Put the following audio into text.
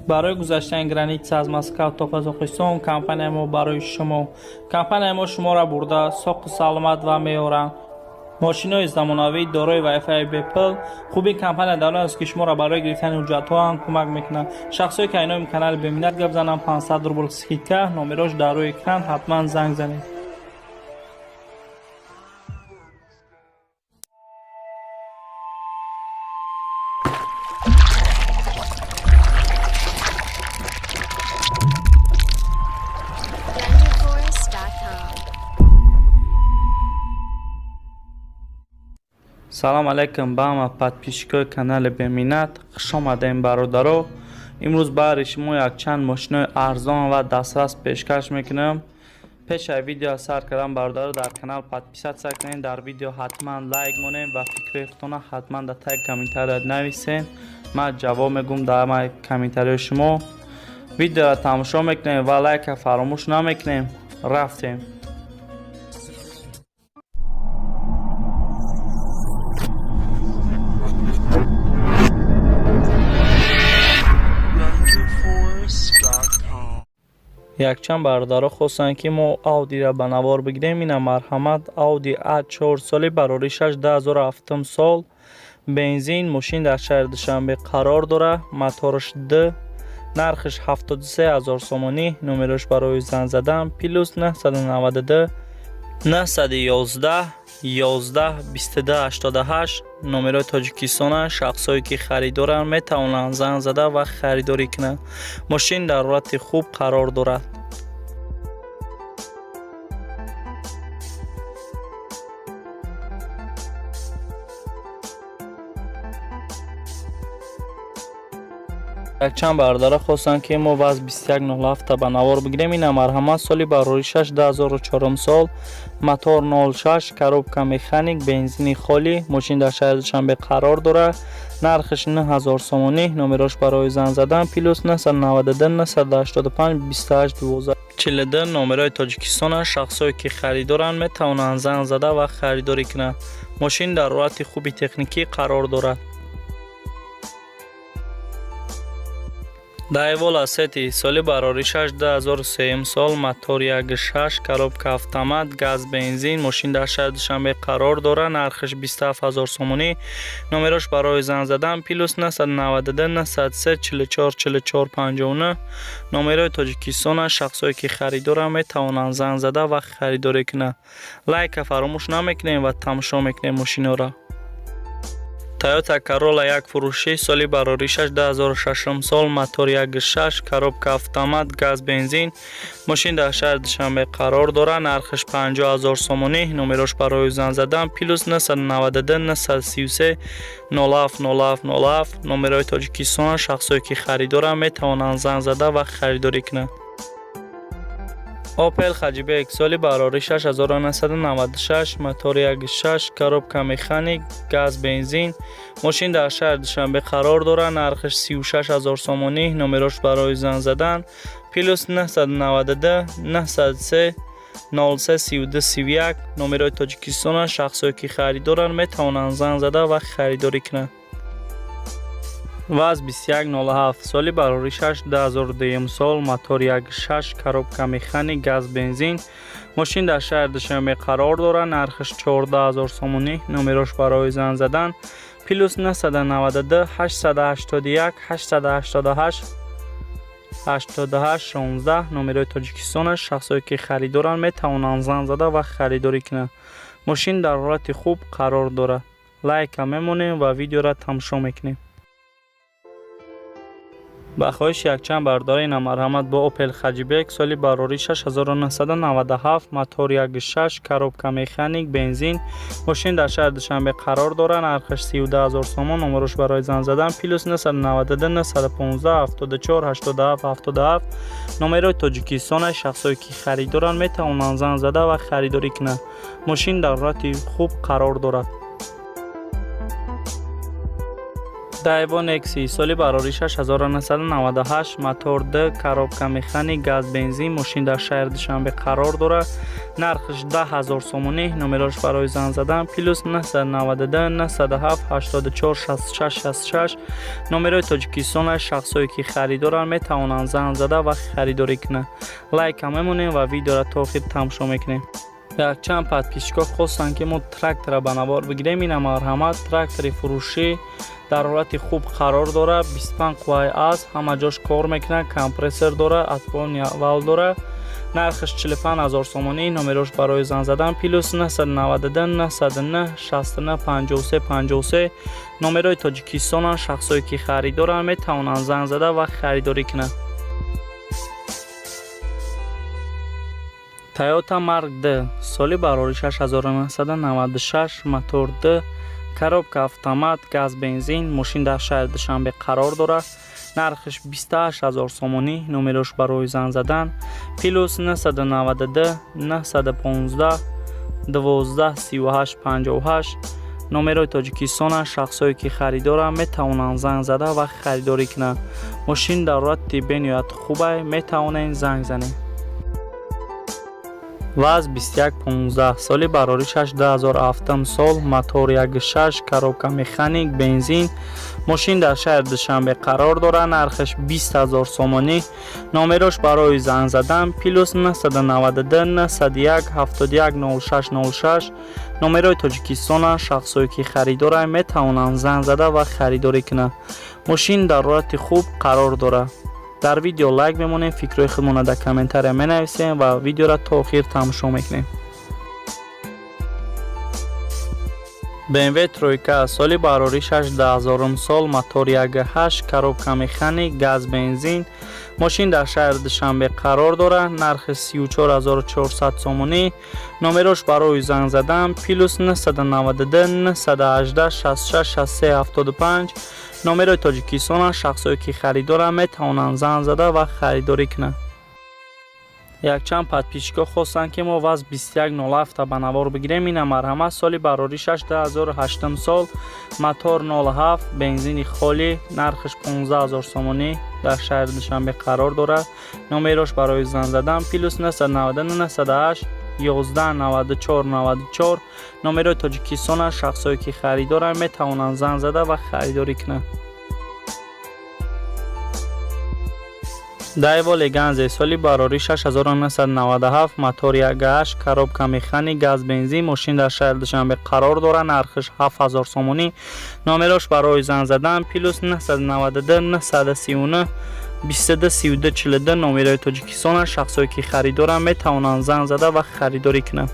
Барои гузаштани граница аз Москва то Қазоқистон компанияи мо барои шумо. Компанияи мо шуморо бурда соқу саломат ва меоранд. Мошинои замонавӣ дорои Wi-Fi бепул. Хуби компания дар он аст, ки шуморо барои гирифтани ҳуҷҷатҳо ҳам кӯмак мекунад. Шахсое ки айноми канали Беминнат гап зананд, 500 рубл скидка, номерош дар рӯи экран, ҳатман занг занед. Салом алейкум ба ҳама подписчикои канали Беминнат. Хуш омадем, бародаро. Имрӯз баҳри шумо якчанд мошинои арзон ва дастрас пешкаш мекунам. Пеш аз видео сар кардан, бародаро, дар канал подписаться кунед, дар видео ҳатман лайк монед ва фикри худтона ҳатман дар таги комментария нависед. Ман ҷавоб мегӯм дар ҳамаи комментариҳои шумо. Видеоро тамошо мекунем ва лайка фаромӯш намекунем. Рафтем. Якчанд бародаро хостанд, ки мо Аудиро ба навор бигирем. Ина марҳамат, Ауди А4 соли бароришаш 2007 сол, бензин, мошин дар шаҳри Душанбе қарор дорад, мотораш Д, нархаш 73 0 сомонӣ, номерош барои занг задан плюс 992 911 11 22 88, номерои Тоҷикистона. Шахсое ки харидоранд, метавонанд занг зада ва харидорӣ кунанд. Мошин дар ҳолати хуб қарор дорад. Якчанд бародаро хостанд, ки мо ВАЗ 2107 ба навор бигирем. Ина марҳамат, соли бароришаш 2004 сол, мотор 06, коробка механик, бензини холӣ, мошин дар шаҳри Душанбе қарор дорад, нархаш 9000 сомонӣ, номерош барои занг задан плюс 992 985 28 12 42, номерои Тоҷикистона. Шахсое ки харидоранд, метавонанд занг зада ва харидорӣ кунанд. Мошин дар ҳолати хуби техникӣ қарор дорад. Daewoo Lacetti соли бароришаш 2003 сол, мотор 1.6, коробка автомат, газ, бензин, мошин дар шаҳри Душанбе қарор дорад, нархаш 27 000 сомонӣ, номерош барои занг задан плюс 992 903 44 44 59, номерои Тоҷикистона. Шахсое ки харидоранд, метавонанд занг зада ва харидорӣ кунанд. Лайка фаромӯш намекунем ва тамошо мекунем мошиноро. Toyota Corolla як фурӯшӣ, соли бароришаш 2006 сол, мотор 1.6, коробка автомат, газ, бензин, мошин дар шаҳри Душанбе қарор дорад, нархаш 50 0 сомонӣ, номерош барои занг задан плюс 992 933 07 07 07, номерои Тоҷикистона. Шахсое ки харидоранд, метавонанд занг зада ва харидорӣ кунанд. Opel Hatchback соли бароришаш 1996, мотор 1.6, коробка механик, газ, бензин, мошин дар шаҳри Душанбе қарор дорад, нархаш 36 0 сомонӣ, номерош барои занг задан плюс 992 903 03 32 31, номерои Тоҷикистона. Шахсое ки харидоранд, метавонанд занг зада ва харидорӣ кунанд. ВАЗ 2107 соли бароришаш 2002 сол, мотор 1.6, коробка механик, газ, бензин, мошин дар шаҳри Душанбе қарор дорад, нархаш 14 0 сомонӣ, номерош барои занг задан плюс 992 881 888 88 16, номерои Тоҷикистона. Шахсое ки харидоранд, метавонанд занг зада ва харидорӣ кунанд. Мошин дар ҳолати хуб қарор дорад. Лайка мемонем ва видеоро тамошо мекунем. Ба хоҳиши якчанд бародари марҳамат бо Opel Hatchback соли бароришаш 1997, мотор 1.6, коробка механик, бензин, мошин дар шаҳри Душанбе қарор дорад, нархаш 32 0 сомон, номерош барои занг задан плюс 992 915 74 87 77, номерои Тоҷикистона. Шахсое ки харидоранд, метавонанд занг зада ва харидорӣ кунанд. Мошин дар ҳолати хуб қарор дорад. Daewoo Nexia, соли бароришаш 1998, мотор 2, коробка механик, газ бензин, мошин дар шаҳри Душанбе қарор дорад. Нархаш 10 000 сомонӣ. Номерош барои занг задан плюс 992 907 84 66 66. Номерои Тоҷикистон. Шахсое ки харидоранд, метавонанд занг зада ва харидорӣ кунанд. Лайка мемонем ва видеоро то охир тамошо мекунем. Якчанд подписчикҳо хостанд, ки мо трактора ба навор бигирем. Ина, марҳамат, трактори фурӯшӣ дар ҳолати хуб қарор дорад, 25 қувваи асп, ҳама ҷош кор мекунад, компрессор дорад, отбойный вал дорад. Нархаш 45 000 сомонӣ. Номерош барои занг задан плюс 992 909 69 53 53. Номерои Тоҷикистонанд. Шахсое ки харидоранд, метавонанд занг зада ва харидорӣ кунанд. Toyota Mark II, соли бароришаш 1996, мотор 2, коробка автомат, газ бензин, мошин дар шаҳри Душанбе қарор дорад. Нархаш 28 000 сомонӣ. Номерош барои занг задан плюс 992 915 12 38 58. Номерои Тоҷикистонанд. Шахсое ки харидоранд, метавонанд занг зада ва харидорӣ кунанд. Мошин дар ҳолати бениҳоят хубай, метавонед занг занед. ВАЗ 2115, соли бароришаш 2007 сол, мотор 1.6, коробка механик, бензин, мошин дар шаҳри Душанбе қарор дорад. Нархаш 20 000 сомонӣ. Номерош барои занг задан плюс 992 901 71 06 06. Номерои Тоҷикистонанд. Шахсое ки харидоранд, метавонанд занг зада ва харидорӣ кунанд. Мошин дар ҳолати хуб қарор дорад. Дар видео лайк мемонем, фикрҳои худмонро дар комментария менависем ва видеоро то охир тамошо мекунем. BMW тройка, соли бароришаш 2000 сол, мотор 1.8, коробка механик, газ бензин, мошин дар шаҳри Душанбе қарор дорад. Нархи 34 400 сомонӣ. Номерош барои занг задан плюс 992 918 66 63 75. Номерои Тоҷикистонанд. Шахсое ки харидоранд, метавонанд занг зада ва харидорӣ кунанд. Якчанд подписчикҳо хостанд, ки мо ВАЗ 2107 ба навор бигирем. Ина, марҳамат, соли бароришаш 2008 сол, мотор 07, бензини холӣ, нархаш 15 000 сомонӣ, дар шаҳри Душанбе қарор дорад. Номерош барои занг задан плюс 999 908 11 94 94. Номерои Тоҷикистонанд. Шахсое ки харидоранд, метавонанд занг зада ва харидорӣ кунанд. Daewoo Leganza, соли бароришаш 1997, мотор 1.8, коробка механик, газ бензин, мошин дар шаҳри Душанбе қарор дорад. Нархаш 7000 сомонӣ. Номерош барои занг задан плюс 992 939 22 32 42. Номерои Тоҷикистонанд. Шахсое ки харидоранд, метавонанд занг зада ва харидорӣ кунанд.